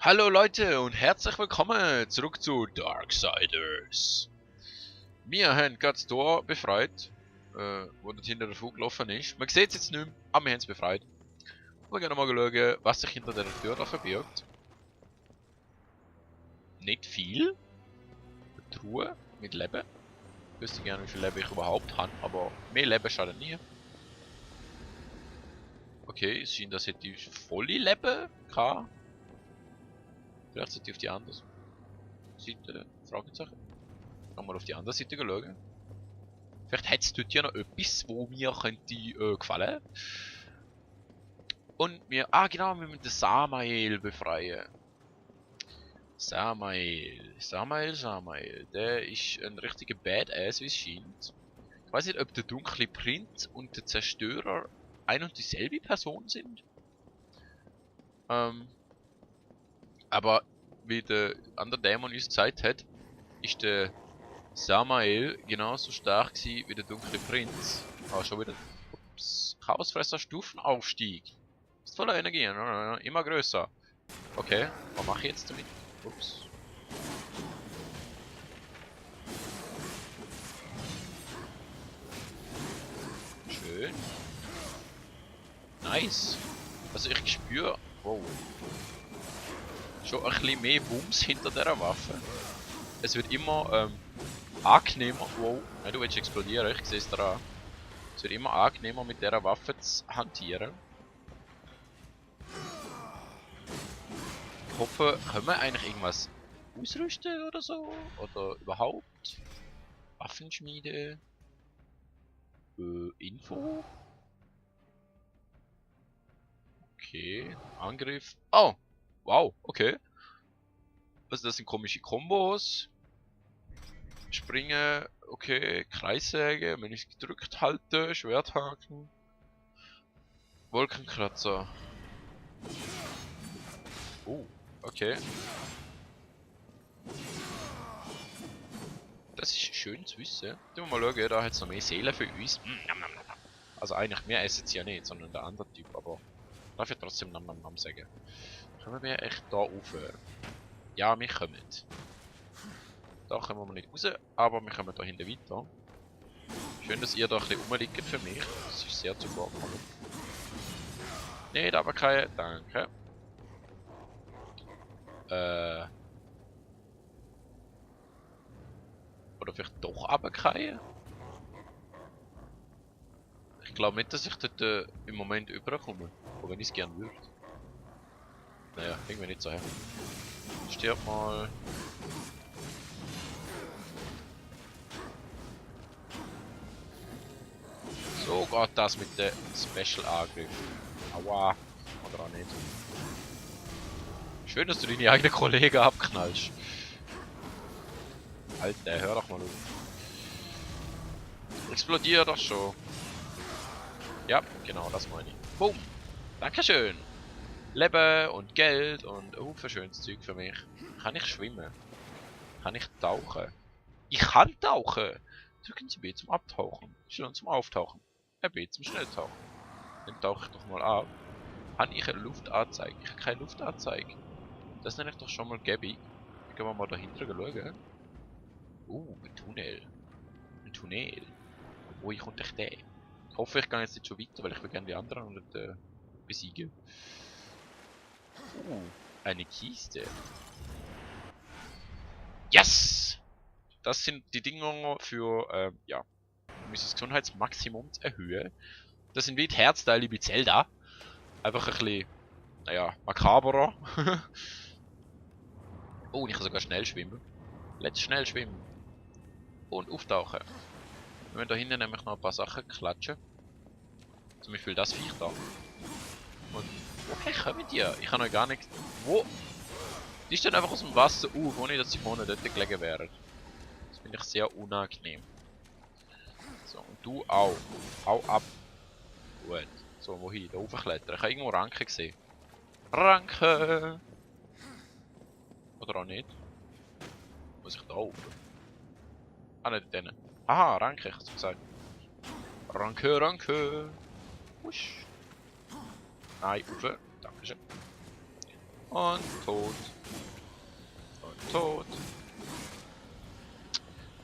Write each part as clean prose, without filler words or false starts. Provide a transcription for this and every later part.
Hallo Leute und herzlich willkommen zurück zu Darksiders. Wir haben gerade das Tor befreit, wo dort hinter der Fuge gelaufen ist. Man sieht es jetzt nicht mehr, aber wir haben es befreit. Wir gehen nochmal schauen, was sich hinter der Tür da verbirgt. Nicht viel. Eine Truhe mit Leben. Ich wüsste gerne, wie viel Leben ich überhaupt habe, aber mehr Leben schadet nie. Okay, es scheint, dass hätte ich volle Leben gehabt. Vielleicht sollte ich auf die andere Seite, Fragezeichen. Nochmal auf die andere Seite schauen. Vielleicht hätte es dort ja noch etwas, wo mir könnte gefallen. Und wir, genau, wir müssen den Samael befreien. Samael. Der ist ein richtiger Badass, wie es scheint. Ich weiß nicht, ob der dunkle Prinz und der Zerstörer ein und dieselbe Person sind. Aber wie der andere Dämon uns gezeigt hat, ist der Samael genauso stark gewesen wie der dunkle Prinz. Schon wieder. Ups. Chaosfresser Stufenaufstieg. Ist voller Energie, immer größer. Okay, was mache ich jetzt damit? Ups. Schön. Nice. Also ich spüre, wow, schon ein bisschen mehr Wumms hinter dieser Waffe. Es wird immer angenehmer. Wow, nein, du willst explodieren, ich sehe es daran. Es wird immer angenehmer mit dieser Waffe zu hantieren. Ich hoffe, können wir eigentlich irgendwas ausrüsten oder so? Oder überhaupt? Waffenschmiede? Info? Okay, Angriff. Oh! Wow, okay. Also das sind komische Kombos. Springen, okay, Kreissäge, wenn ich es gedrückt halte, Schwerthaken. Wolkenkratzer. Oh, okay. Das ist schön zu wissen. Mal schauen, da hat es noch mehr Seelen für uns. Also eigentlich, wir essen es ja nicht, sondern der andere Typ, aber darf ich trotzdem Nam sagen. Können wir echt da rauf? Ja, wir kommen. Da kommen wir nicht raus, aber wir kommen da hinten weiter. Schön, dass ihr da ein bisschen rumliegt für mich. Das ist sehr zuvorkommend. Nicht aber keine, danke. Oder vielleicht doch runterfallen? Ich glaube nicht, dass ich dort im Moment überkomme. Auch wenn ich es gerne würde. Naja, irgendwie nicht so her. Stirb mal. So geht das mit dem Special Angriff. Aua. Oder auch nicht. Schön, dass du deine eigenen Kollegen abknallst. Alter, hör doch mal auf. Explodier doch schon. Ja, genau, das meine ich. Boom. Dankeschön. Leben und Geld und für schönes Zeug für mich. Kann ich schwimmen? Kann ich tauchen? Ich kann tauchen! Drücken Sie B zum Abtauchen. Schön zum Auftauchen. B zum Schnelltauchen. Dann tauche ich doch mal ab. Habe ich eine Luftanzeige? Ich habe keine Luftanzeige. Das nenne ich doch schon mal gäbig. Dann gehen wir mal dahinter schauen. Ein Tunnel. Ein Tunnel. Wo kommt echt der? Ich hoffe, ich gehe jetzt nicht schon weiter, weil ich will gerne die anderen nicht besiegen. Eine Kiste. Yes! Das sind die Dinge für, ja, um das Gesundheitsmaximum zu erhöhen. Das sind wie die Herzteile bei Zelda. Einfach ein bisschen, naja, makaberer. Und ich kann sogar schnell schwimmen. Let's schnell schwimmen. Und auftauchen. Wir müssen da hinten nämlich noch ein paar Sachen klatschen. Zum Beispiel das Viech da. Und woher kommen die? Ich habe noch gar nichts. Wo? Die stehen einfach aus dem Wasser auf, ohne dass sie vorne dort gelegen wären. Das finde ich sehr unangenehm. So, und du auch. Hau ab. Gut. So, wohin? Da hochklettern. Ich habe irgendwo Ranken gesehen. Ranken! Oder auch nicht? Muss ich da hoch? Nicht denen. Aha, Ranken, ich hab's gesagt. Ranke! Wusch! Nein, rauf. Dankeschön. Und tot. Und tot.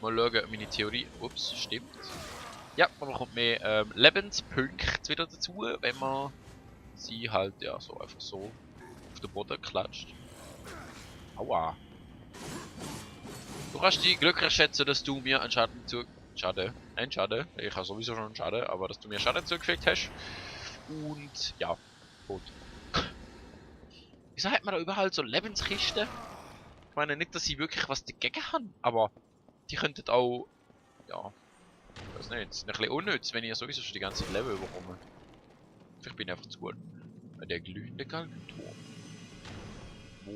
Mal schauen, meine Theorie. Ups, stimmt. Ja, man bekommt mehr Lebenspunkte wieder dazu, wenn man sie halt ja so einfach so auf den Boden klatscht. Aua. Du kannst dich glücklich schätzen, dass du mir einen Schaden Ein Schaden. Ich habe sowieso schon einen Schaden, aber dass du mir Schaden zugefügt hast. Und ja, tot. Wieso hat man da überall so Lebenskisten? Ich meine nicht, dass sie wirklich was dagegen haben, aber die könnten auch, ja, ich weiß nicht, sind ein bisschen unnütz, wenn ich sowieso schon die ganze Zeit Level bekomme. Vielleicht bin ich einfach zu gut. Der glühende Galgenturm. Wo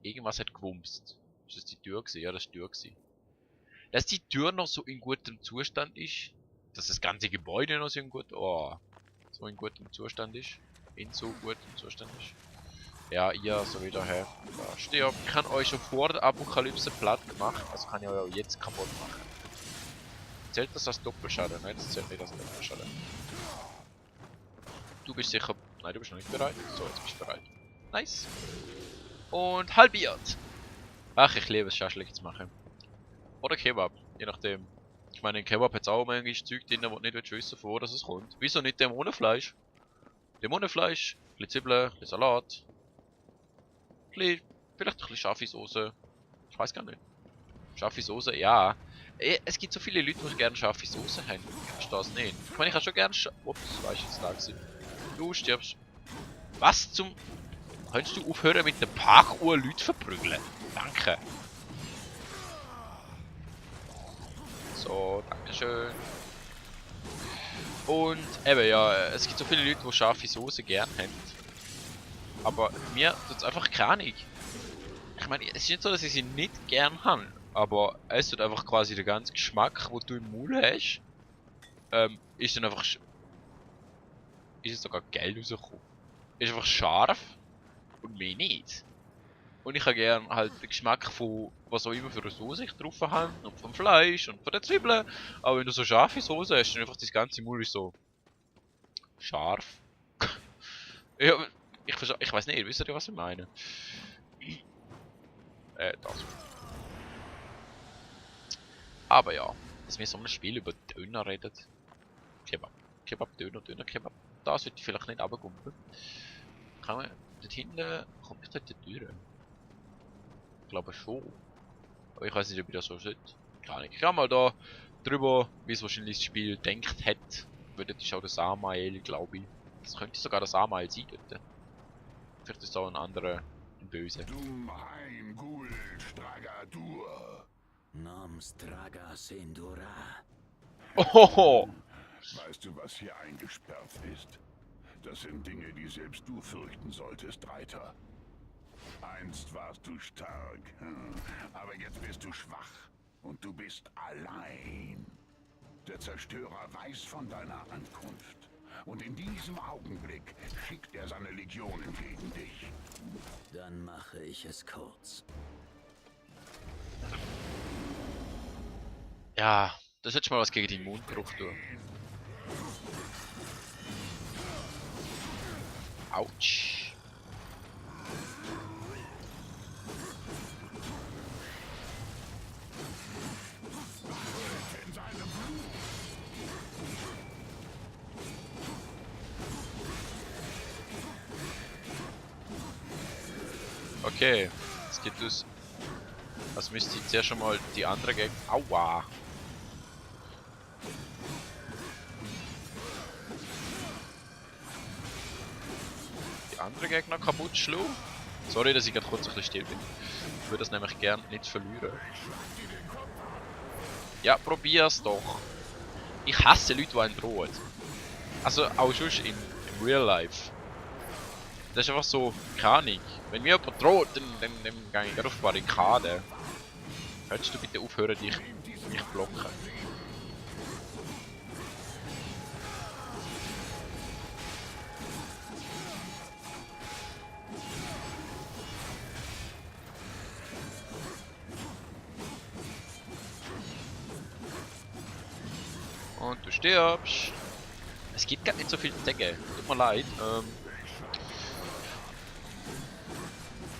irgendwas hat gewumst. Ist das die Tür gewesen? Ja, das ist die Tür gewesen. Dass die Tür noch so in gutem Zustand ist. Dass das ganze Gebäude noch so in so in gutem Zustand ist. In so gutem Zustand ist. Ja, ihr so wieder her. Da stirbt. Ich habe euch schon vor der Apokalypse platt gemacht. Also kann ich euch auch jetzt kaputt machen. Zählt das als Doppelschaden? Nein, das zählt nicht als Doppelschaden. Du bist sicher... Nein, du bist noch nicht bereit. So, jetzt bist du bereit. Nice. Und halbiert. Ach, ich liebe es, Schaschlik zu machen. Oder Kebab, je nachdem. Ich meine, in Kebab hat es auch manchmal Zeug drin, wo du nicht wissen, von wo das kommt. Wieso nicht Dämonenfleisch? Dämonenfleisch, ein bisschen Zwiebeln, ein bisschen Salat. Vielleicht ein bisschen scharfe Soße. Ich weiß gar nicht. Scharfe Soße, ja. Es gibt so viele Leute, die gerne scharfe Soße haben. Ich verstehe es nicht. Ich meine, ich habe schon gerne Ups, war ich jetzt da gewesen. Du stirbst. Was zum... Könntest du aufhören mit der Parkuhr Leute verprügeln? Danke. So, dankeschön. Und eben, ja, es gibt so viele Leute, die scharfe Soße gerne haben. Aber mir tut es einfach kranig. Ich meine, es ist nicht so, dass ich sie nicht gern habe. Aber es tut einfach quasi der ganze Geschmack, den du im Mund hast, ist dann einfach... Ist es sogar geil rausgekommen. Ist einfach scharf und mehr nicht. Und ich habe gerne halt den Geschmack von was auch immer für eine Soße ich drauf habe. Und vom Fleisch und von den Zwiebeln. Aber wenn du so scharfe Soße hast, dann einfach das ganze Mund ist so... Scharf. Ja, ich weiß nicht, wisst ihr, was ich meine? Das. Aber ja, dass wir so ein Spiel über Döner reden. Kebab. Kebab, Döner, Döner, Kebab. Da sollte ich vielleicht nicht runtergumpen. Kann man dort hinten... Kommt ich dort die Tür? Ich glaube schon. Aber ich weiß nicht, ob ich das so sollte. Keine Ahnung. Ich kann mal da drüber, wie es wahrscheinlich das Spiel denkt hat. Weil das ist auch das Samael, glaube ich. Das könnte sogar das Samael sein dort. Vielleicht ist es auch ein anderer, ein Böse. Dum Heim Gul Stragadur. Nom Straga Sendura. Ohoho! Weißt du, was hier eingesperrt ist? Das sind Dinge, die selbst du fürchten solltest, Reiter. Einst warst du stark, aber jetzt bist du schwach und du bist allein. Der Zerstörer weiß von deiner Ankunft und in diesem Augenblick schickt er seine Legionen gegen dich. Dann mache ich es kurz. Ja, das hätte mal was gegen den Mundbruch tun. Autsch. In seinem Blut. Okay, jetzt geht es. Was müsste ich zuerst schon mal die andere Gegner. Aua! Die andere Gegner kaputt schlagen. Sorry, dass ich gerade kurz ein bisschen still bin. Ich würde das nämlich gern nicht verlieren. Ja, probier's doch. Ich hasse Leute, die einen drohen. Also auch schon im Real Life. Das ist einfach so, keine Ahnung. Wenn mir jemand droht, dann gehe ich gerade auf die Barrikade. Könntest du bitte aufhören, mich blocken? Und du stirbst. Es gibt gar nicht so viel zu sagen. Tut mir leid.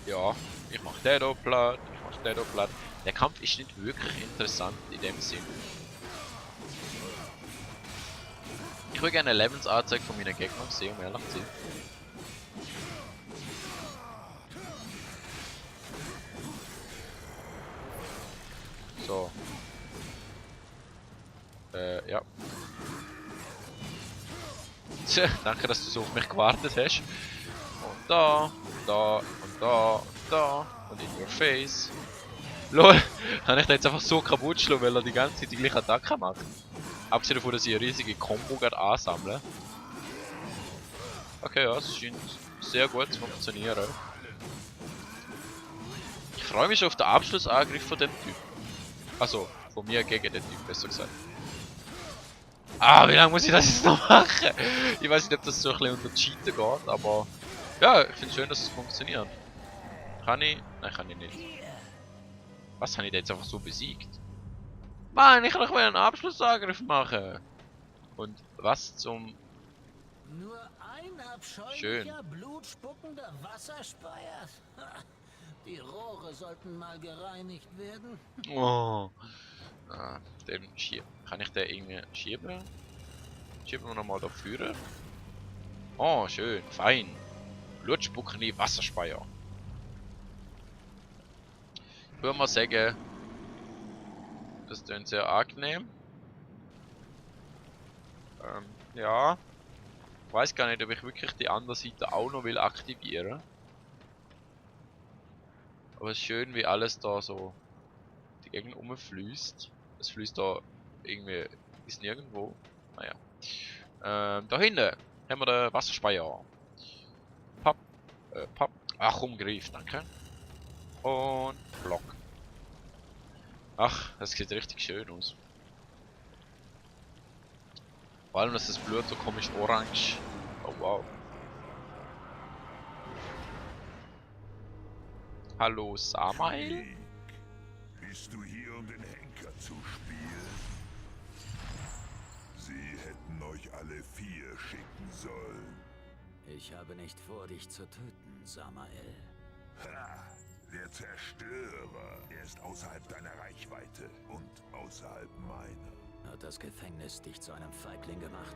Ja, ich mach den hier platt, ich mach den hier platt. Der Kampf ist nicht wirklich interessant in dem Sinn. Ich würde gerne eine Lebensanzeige von meinen Gegnern sehen, um ehrlich zu sein. So. Ja. Tja, danke, dass du so auf mich gewartet hast. Und da, da, und da, und da, und in your face. LOL, habe ich den jetzt einfach so kaputt geschlagen, weil er die ganze Zeit die gleiche Attacke macht. Abgesehen davon, dass ich eine riesige Combo gerade ansammle. Okay, ja, es scheint sehr gut zu funktionieren. Ich freue mich schon auf den Abschlussangriff von dem Typ. Also, von mir gegen den Typ, besser gesagt. Ah, wie lange muss ich das jetzt noch machen? Ich weiß nicht, ob das so ein bisschen unter Cheaten geht, aber... Ja, ich finde es schön, dass es funktioniert. Kann ich? Nein, kann ich nicht. Was, habe ich den jetzt einfach so besiegt? Mann, ich kann doch mal einen Abschlussangriff machen. Und was zum... Nur ein abscheulicher, Schön. blutspuckender Wasserspeier? Die Rohre sollten mal gereinigt werden. Oh. Ah, den schieben. Kann ich den irgendwie schieben? Schieben wir nochmal da vorne. Oh, schön, fein. Blutspuckende Wasserspeier. Ich würde mal sagen, das klingt sehr angenehm. Ja. Ich weiß gar nicht, ob ich wirklich die andere Seite auch noch will aktivieren. Aber es ist schön, wie alles da so die Gegend umfließt. Es fließt da irgendwie ist nirgendwo. Naja. Da hinten haben wir den Wasserspeier. Papp. Papp. Ach, umgriff, danke. Und Block. Ach, das sieht richtig schön aus. Vor allem, dass das Blut so komisch orange. Oh wow. Hallo Samael? Bist du hier, um den Henker zu spielen? Sie hätten euch alle 4 schicken sollen. Ich habe nicht vor, dich zu töten, Samael. Ha! Der Zerstörer, er ist außerhalb deiner Reichweite und außerhalb meiner. Hat das Gefängnis dich zu einem Feigling gemacht?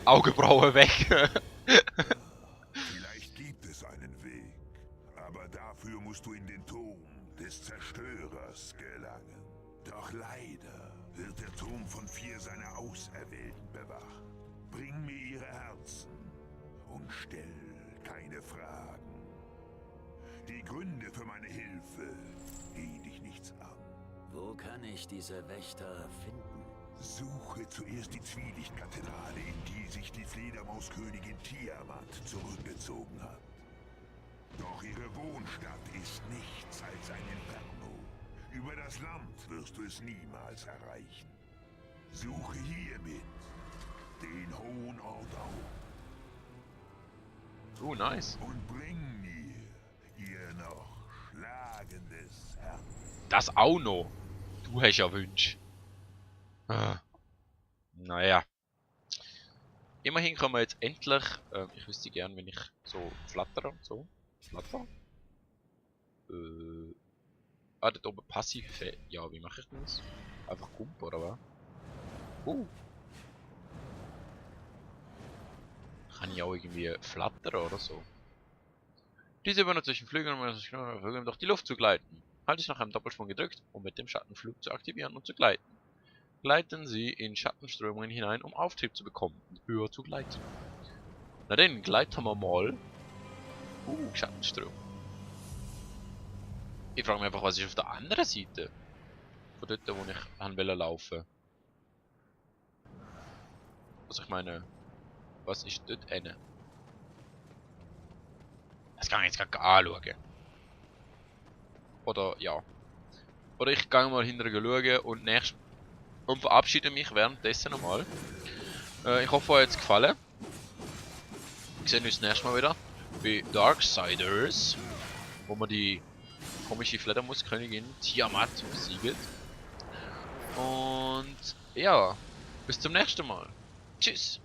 Augenbraue weg. Vielleicht gibt es einen Weg, aber dafür musst du in den Turm des Zerstörers gelangen. Doch leider wird der Turm von 4 seiner Auserwählten bewacht. Bring mir ihre Herzen und stell keine Fragen. Die Gründe für meine Hilfe gehen dich nichts an. Wo kann ich diese Wächter finden? Suche zuerst die Zwielichtkathedrale, in die sich die Fledermauskönigin Tiamat zurückgezogen hat. Doch ihre Wohnstadt ist nichts als ein Inferno. Über das Land wirst du es niemals erreichen. Suche hiermit den hohen Ort auf. Nice. Und bring mir ihr noch schlagendes Herz. Das auch noch. Du hast ja Wünsche. Ah. Naja. Immerhin können wir jetzt endlich. Ich wüsste gern, wenn ich so flattere. So. Flatter. Dort oben passiv. Ja, wie mache ich das? Einfach Kump oder was? Kann ich auch irgendwie flattern oder so? Diese über zwischen Flügeln und durch die Luft zu gleiten. Halte ich nach einem Doppelsprung gedrückt, um mit dem Schattenflug zu aktivieren und zu gleiten. Gleiten Sie in Schattenströmungen hinein, um Auftrieb zu bekommen und höher zu gleiten. Na dann, gleiten wir mal. Schattenströmung. Ich frage mich einfach, was ist auf der anderen Seite? Von dort, wo ich an laufen. Also ich meine, was ist dort hinten? Das kann ich jetzt gerade anschauen. Oder ja. Oder ich gehe mal hinterher schauen und verabschiede mich währenddessen nochmal. Ich hoffe, euch hat es gefallen. Wir sehen uns das nächste Mal wieder bei Darksiders, wo man die komische Fledermauskönigin Tiamat besiegt. Und ja, bis zum nächsten Mal. Tschüss.